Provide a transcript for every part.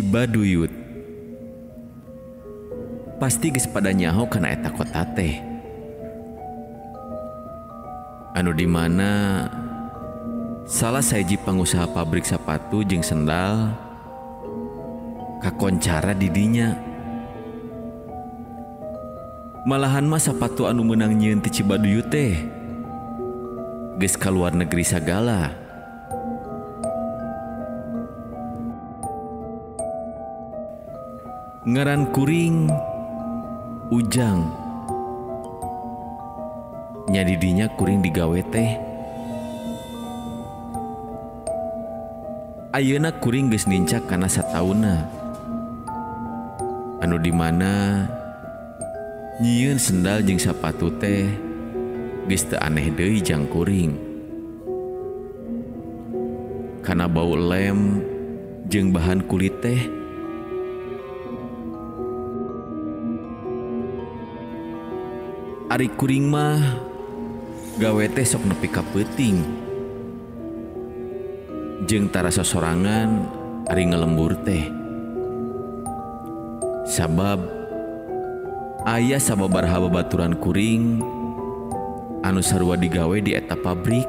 Cibaduyut. Pasti geus pada nyaho kana eta kota teh. Anu di mana salah sahiji pangusaha pabrik sapatu jeung sendal kakoncara di dinya. Malahan mah sapatu anu meunang nyieun ti Cibaduyut teh geus ka luar negeri sagala. Ngaran kuring Ujang. Nya di dinya kuring digawe teh. Ayeuna kuring geus nincak kana sataunna. Anu di mana nyieun sendal jeung sapatu teh geus teu aneh deui jang kuring. Kana bau lem jeung bahan kulit teh. Ari kuring mah gawe teh sok nepi ka peuting. Jeung tarasa sorangan ari ngelembur teh. Sabab aya sababaraha babaturan kuring anu sarua digawe di eta pabrik.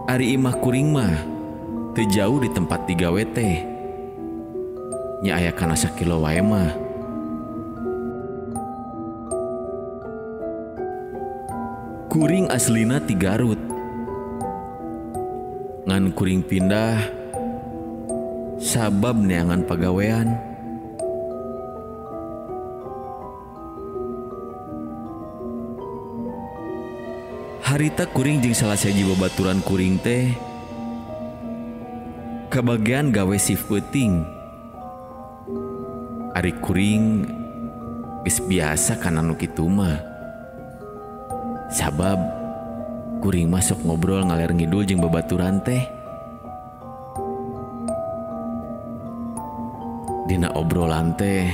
Ari imah kuring mah teu jauh di tempat digawe teh. Nya aya kana sakilo wae mah. Kuring aslina ti Garut. Ngan kuring pindah sabab neangan pagawean. Harita kuring jeung salah sahiji babaturan kuring teh kabagian gawe shift peuting. Ari kuring geus biasa kana nu kitu mah. Sabab kuring mah sok ngobrol ngaler ngidul jeung babaturan teh. Dina obrolan teh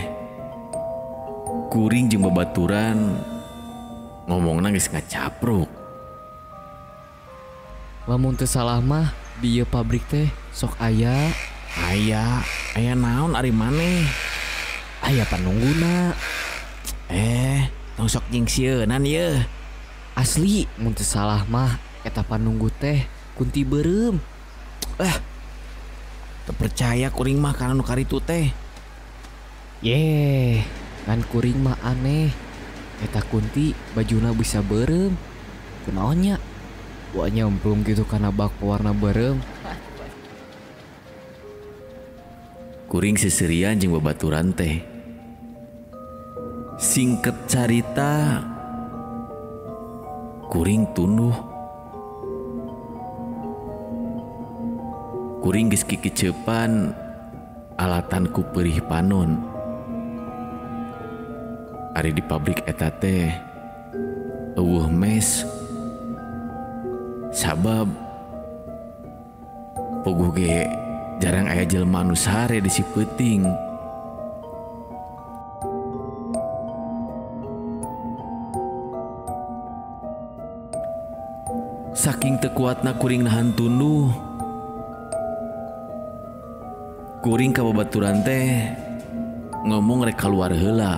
kuring jeung babaturan ngomongna geus ngacapruk. Lamun teu salah mah di ieu pabrik teh sok aya. Aya, aya naon ari maneh? Aya panungguna. Tong sok nyingsieunan yeuh. Asli mun teu salah mah eta panunggu teh kunti beureum. Teu percaya kuring mah kana nu karitu teh. Yeh, kan kuring mah aneh. Eta kunti bajuna bisa beureum. Kunaon nya? Wa nyemplung gitu kana bak warna beureum. Kuring seserian jeung babaturan teh. Singkat carita, kuring tunduh. Kuring geus kikiceupan alatan ku perih panon. Ari di pabrik eta teh eueuh mes. Sabab puguh ge jarang aya jelema anu sare di si peuting. Saking teu kuatna kuring nahan tunduh, kuring ka babaturan teh ngomong rek kaluar heula.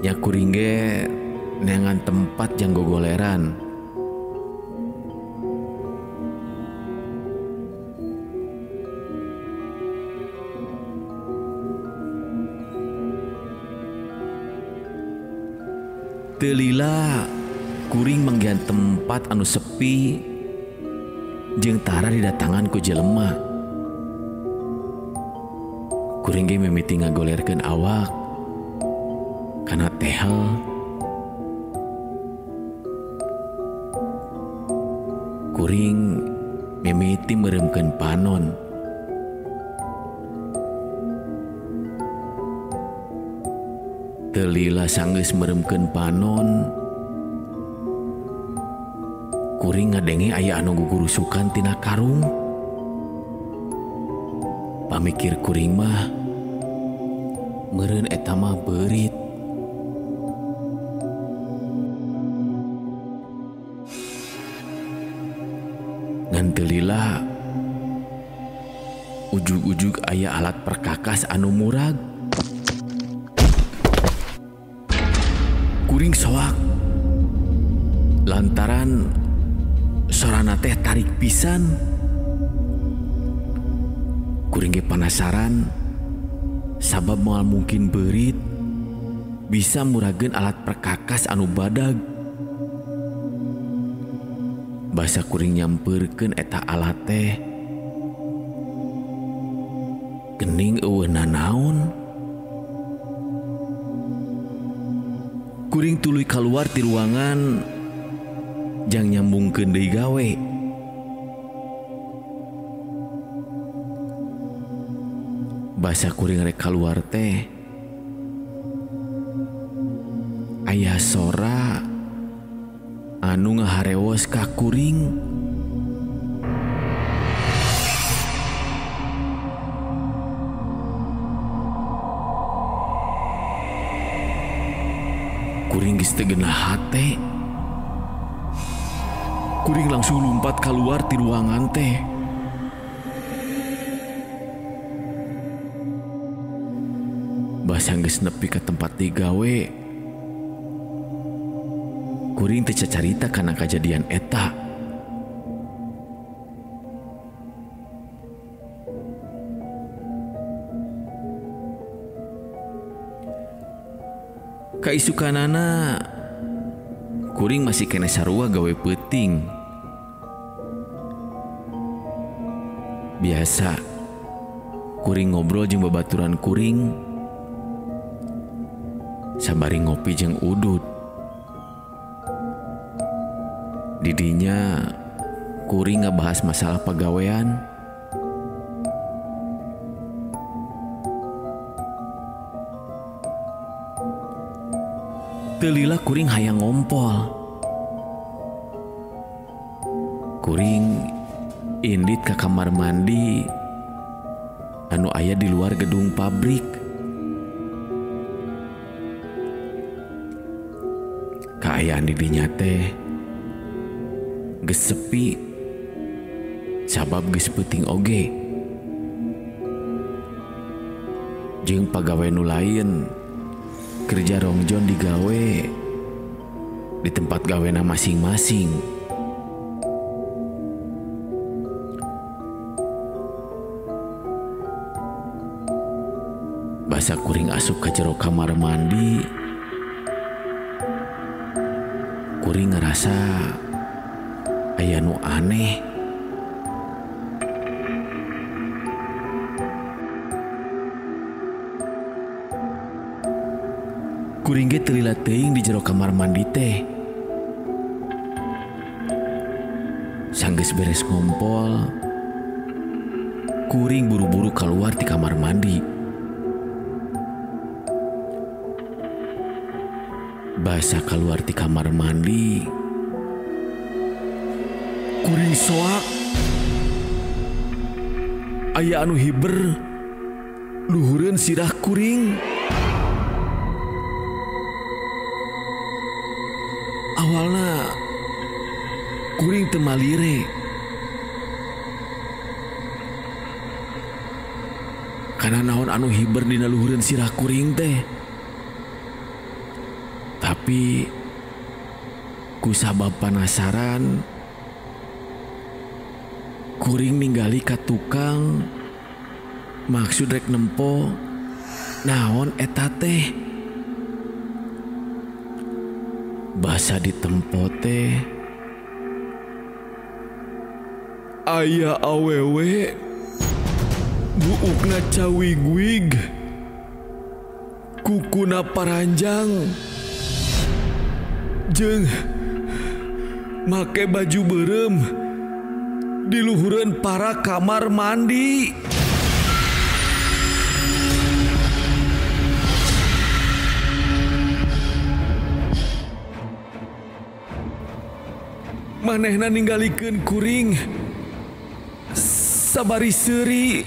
Nya kuring ge neangan tempat jang gogoleran. Teu lila kuring manggihan tempat anu sepi jeung tara didatangan ku jelema. Kuring ge mimiti ngagolerkeun awak kana tehel. Kuring mimiti meureumkeun panon. Teu lila sanggeus meureumkeun panon, kuring ngadenge aya anu gugurusukan tina karung. Pamikir kuring mah meureun eta mah beurit. Ngan teu lila ujug-ujug aya alat perkakas anu murag. Kuring soak lantaran sorana teh tarik pisan. Kuring ge panasaran sabab moal mungkin beurit bisa murageun alat perkakas anu badag. Basa kuring nyampeurkeun eta alat teh gening eueuh nanaon. Kuring tuluy kaluar ti ruangan jang nyambungkeun deui gawe. Basa kuring rek kaluar teh aya sora anu ngaharewos ka kuring. Kuring geus teu geunah hate. Kuring langsung lumpat keluar ti ruangan teh. Basa geus nepi ka tempat digawe, kuring teu cacarita kana kajadian eta. Kaisukanana kuring masih kene sarua gawe peuting. Biasa kuring ngobrol jeung babaturan kuring sabari ngopi jeung udud. Didinya kuring ngabahas masalah pagawean. Teu lila kuring hayang ngompol. Kuring indit ka kamar mandi anu aya di luar gedung pabrik. Kaayaan didinya teh geus sepi sabab geus peuting oge. Jeung pagawe nu lain kerja rongjon digawe di tempat gawena masing-masing. Basa kuring asup ka jero kamar mandi, kuring ngerasa aya nu aneh. Kuring ge teu lila teuing di jero kamar mandi teh. Sanggeus beres ngompol, kuring buru-buru keluar ti kamar mandi. Basa keluar ti kamar mandi, kuring soak. Aya anu hiber luhureun sirah kuring. Awalna kuring teu malire. Kana naon anu hiber dina luhureun sirah kuring teh. Tapi ku sabab panasaran, kuring ninggali ka tukang maksud rek nempo naon eta teh. Basa ditempo teh aya awewe buukna cawigwig, kukuna paranjang, jeung make baju beureum di luhureun para kamar mandi. Manehna ninggalikeun kuring sabari seuri.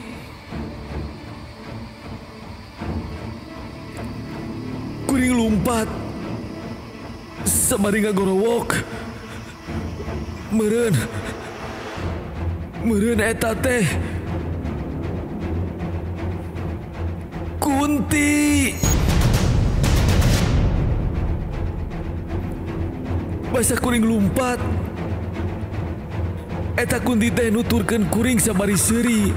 Kuring lumpat sabari ngagorowok. Meureun Meureun eta teh Kunti. Basa kuring lumpat. Eta kunti teh nuturkeun kuring sabari seuri.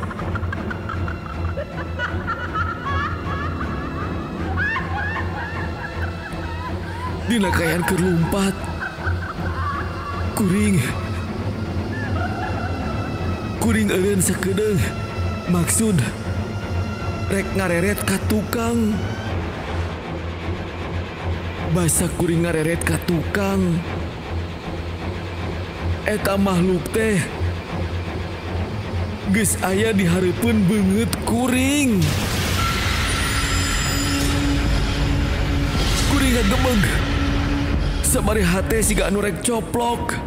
Dina kaayaan keur lumpat. Kuring eureun sakedeung maksud rek ngareret ka tukang. Basa kuring ngareret ka tukang. Eta makhluk teh geus aya di hareupeun beungeut kuring. Kuring ngagemeg sabari hate siga anu rek coplok.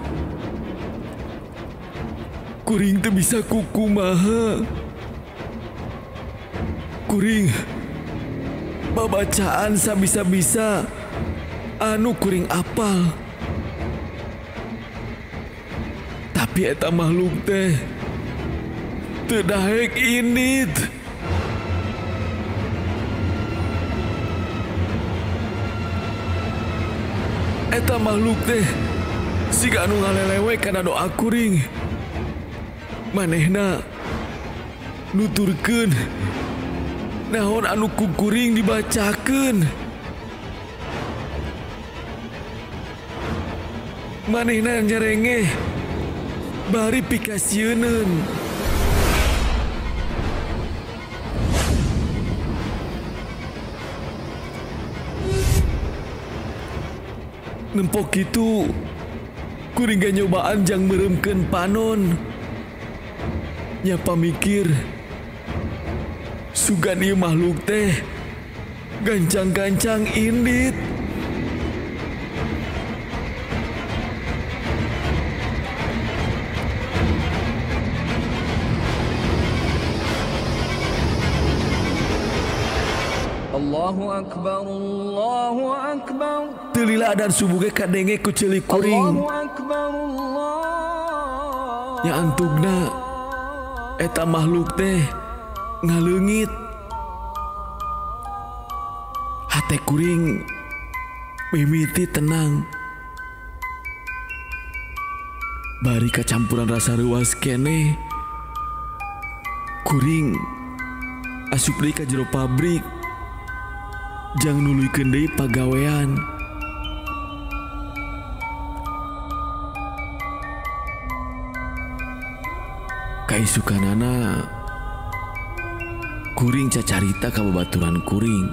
Kuring teu bisa kukumaha. Kuring babacaan sabisa-bisa anu kuring apal. Tapi eta makhluk teh teu daek indit. Eta makhluk teh siga anu ngalelewe kana doa kuring. Manehna nuturkeun naon anu ku kuring dibacakeun. Manehna nyerengeh bari pikasieuneun. Nempok kitu kuring ge nyobaan jang meureumkeun panon. Nyapa mikir sugan ieu makhluk teh gancang-gancang indit. Allahu akbar, Allahu akbar. Teu lila adan subuh ge kadenge ku ceuli kuring. Allahu akbar, Allah. Nya antugna eta makhluk teh ngaleungit. Hate kuring mimiti tenang. Bari kacampuran rasa reuas keneh. Kuring asup deui ka jero pabrik jang nuluykeun deui pagawean. Kaisukanana kuring cacarita ka babaturan kuring.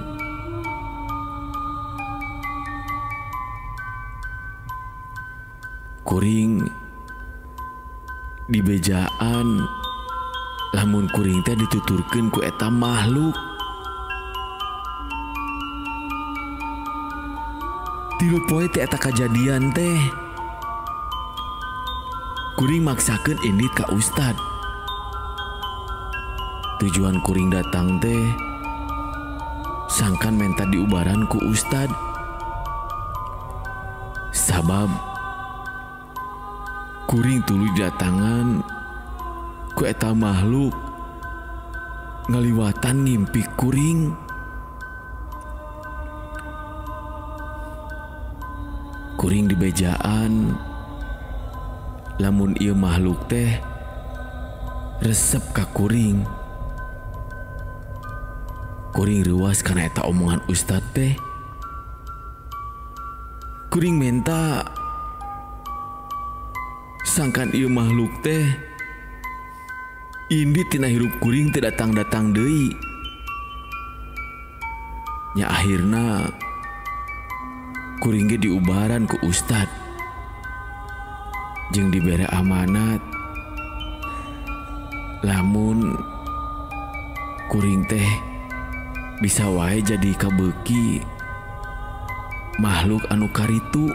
Kuring dibejaan lamun kuring teh dituturkeun ku eta makhluk. 3 poe teh eta kajadian teh. Kuring maksakeun indit ka ustad. Tujuan kuring datang teh sangkan menta diubaran ku ustad. Sabab kuring tuluy datangan ku eta makhluk ngaliwatan ngimpi kuring. Kuring dibejaan lamun ieu makhluk teh resep ka kuring. Kuring reuas kana eta omongan ustad teh. Kuring menta sangkan ieu makhluk teh indit tina hirup kuring teu datang-datang deui. Nya akhirna kuring ge diubaran ku ustad jeung dibere amanat lamun kuring teh bisa wae jadi kabeuki makhluk anu karitu.